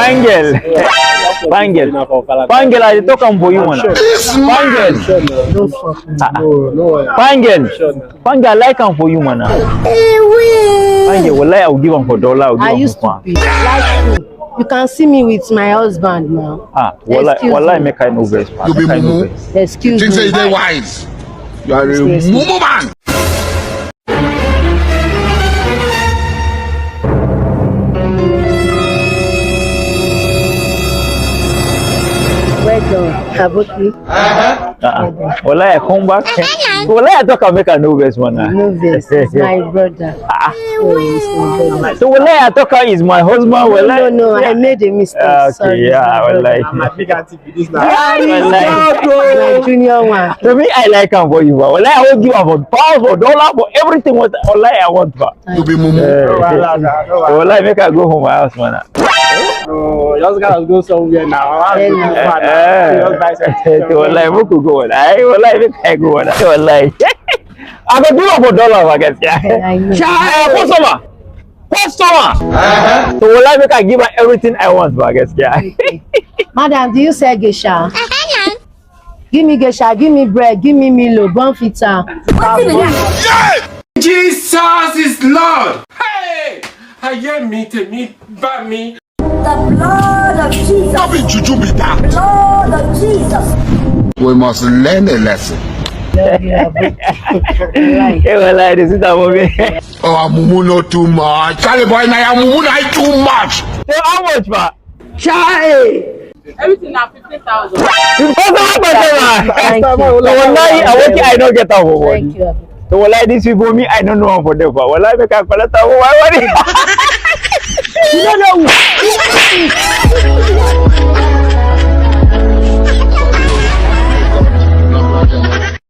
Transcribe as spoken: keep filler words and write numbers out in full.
Fine girl. Fine girl. Fine girl, I dey talk am for you, man. Fine girl. Don't fuck me. Ah, ah. Fine girl. Fine girl, I like am for you, man. Fine girl, wallahi, I will give am for dollar. I will give am for pound. Like you. You can see me with my husband now. Ah, wallahi, wallahi, make I no vex, man. Make I no vex. Excuse me. You think say you dey wise? You are a mumu man. Well done, Aboki. Uh-uh. Wallahi, I come back. Wallahi, I talk am make I no vex, man. No vex, it's my brother. Ah. Oh, it's my brother. So wallahi, I talk am is my husband. No, wallahi, no, no, I made a mistake. Ah, okay, sorry, yeah, wallahi. My big auntie be this now. Wallahi. My junior one. To me, I like am for you, but wallahi, I will give am for pounds, for dollar, for everything. What wallahi, I want, but you be mumu. Eh, no wahala, no wahala. Wallahi, make I go home my house, man. No, just gotta go somewhere now. I want to go far now. Eh, eh. Just buy something. Wallahi, make we go, wallahi. Wallahi, make I go, wallahi. Wallahi. I go do am for dollar, I guess, yeah. Eh, I know. Cha-, eh, customer. Customer. So wallahi, make I give her everything I want, I guess, yeah. Madam, do you sell geisha? Give me geisha, give me bread, give me Milo, Bournvita. Jesus is Lord. Hey! Ayé mi, tèmi bá mi. The blood of Jesus. No be juju be that. Blood of Jesus. We must learn a lesson. Love you, Abu. Hey, wallahi, this is the movie. Oh, mumu no too much. Charlie boy, na mumu na too much. So how much, ma? Chai! Everything na fifteen thousand. Customer, customer. Thank you. So wallahi, I want I no get am for money. Thank you. So wallahi, these people, me, I don't know am for them, but wallahi, make I collect am for my money. You don't know.